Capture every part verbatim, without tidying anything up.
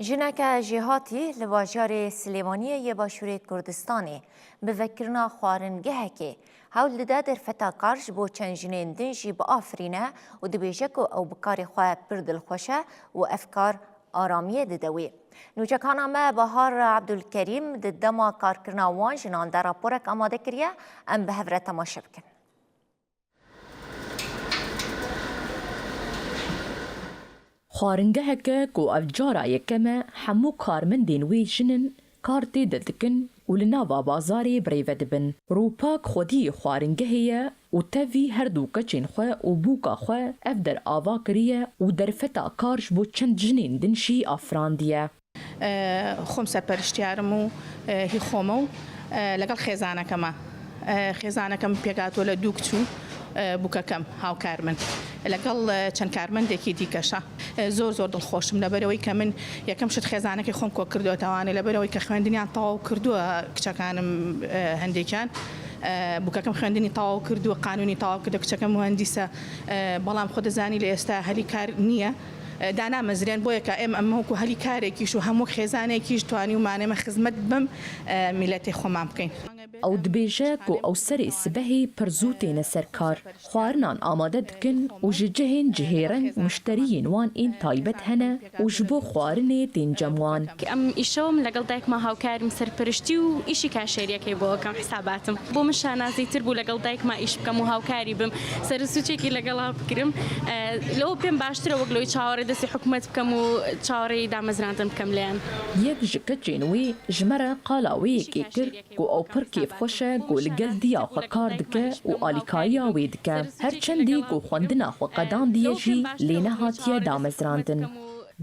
Jineke jêhatî li bajarê Silêmaniyê yê Başûrê Kurdistanê bi vekirina xwaringehekê hewl dide derfeta kar ji bo çend jinên din jî biafirîne û dibêje ku ew bi karê xwe pir dilxweş e û ev kar aramiyê dide wî. Nûçekana me Bahar Abdulkerîm di dema karkirina wan jinan de raporek amade kiriye, em bi hev re temaşe bikin. Xwaringeheke ku ev cara yekem e, hemû karmendên wê jin in, kar tê de dikin û li nava bazarê birêve dibin. Rûpak xwediyê xwaringehê ye û tevî her du keçên xwe û bûka xwe ev der ava kiriye û derfeta kar ji bo çend jinên din jî afirandiye. خۆم سەرپەرشتیارم و هی خۆمە و لەگەڵ خێزانەکەمە. خێزانەکەم پێکاتوە لە دوو کچ و بووکەکەم هاوکار من لەگەڵ چەند کارمەندێکی دیکەشە. زۆر زۆر دڵخۆشم لەبەرەوەی کە من یەکەم شت خێزانەکەی خۆم کۆ کردوتەوانێ لەبەرەوەی کە خوێندنیان تەواو کردووە کچەکانم هەندێکیان بووکەکەم خوێندنی تەواو کردووە قانونی تەواو کردە کچەکە مهندیسە بەڵام خۆ دەزانی لە ئێستا هەلی کار نییە دانامەزرێن بۆیە کە ئێمە ئەمە وەکو هەلی کارێکیش و هەموو خێزانێکیش توانی و مانێمە خزمەت بم میلەتی خۆمان بکەین. ئەو دبێژە ku ew serê sibehê pir zû têne ser kar, xwarinan amade dikin û ji cihên cihêreng muşteriyên wan ên taybet hene û ji bo xwarinê tên cem wan. ئەم ئیشەوەم لەگەڵ دایکما هاوکاریم سەرپەرشتی و ئیشی کاشێریەکەی بۆ ئەکەم حساباتم بۆ من شانازیتر بوو لەگەڵ دایکما ئیش بکەم و هاوکاری بم سەر سوچێکی لەگەڵا بکرم لەوە پێم باشترە وەک لەوەی چاوەڕێ دەستی حکومەت بکەم و چاوەڕێی دامەزراندن بکەم لێیان. Yek ji keçên wê ji me re qala wê yekê kir ku ew pir kêfxweş e ku li gel diya xwe kar dike û alîkariya wê dike. Her çendî ku xwendina xwe qedandiye jî lê nehatiye damezrandin.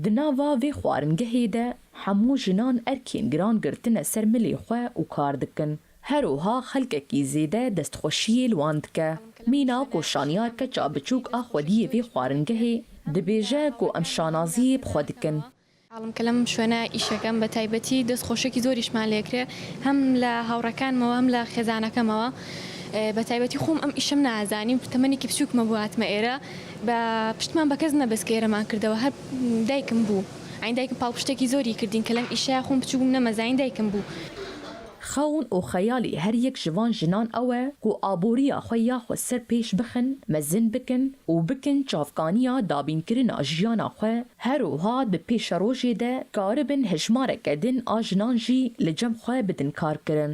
Di nava vê xwaringehê de hemû jinan erkên giran girtine ser milê xwe û kar dikin. Her wiha xelkekî zêde destxweşiyê li wan dike. Mîna ku şaniyar keça biçûk a xwediyê vê xwaringehê dibêje ku em şanaziyê bi xwe dikin. حاڵم کە لەم شوێنە ئیشەکەم بە تایبەتی دەست خۆشێکی زۆریشمان لێکرێ هەم لە هاوڕەکانمەوە هەم لە خێزانەکەمەوە بە تایبەتی خۆم ئەم ئیشەم نازانیم تەمەنێکی بچووکمە بواتمە ئێرە بە پشتمان بە کەس نەبەست کە ئێرەمان کردەوە هەر دایکم بوو ئەین دایکم پاڵپشتێکی زۆری کردین کە لەم ئیشەیە خۆم بچووکم نەمەزانین دایکم بوو. Xewn û xeyalê her yek ji van jinan ew e ku aboriya xwe ya xwe ser pêş bixin, mezin bikin û bikin çavkaniya dabînkirina jiyana xwe, her wiha di pêşerojê de karibin hejmareke din a jinan jî li cem xwe bidin karkirin.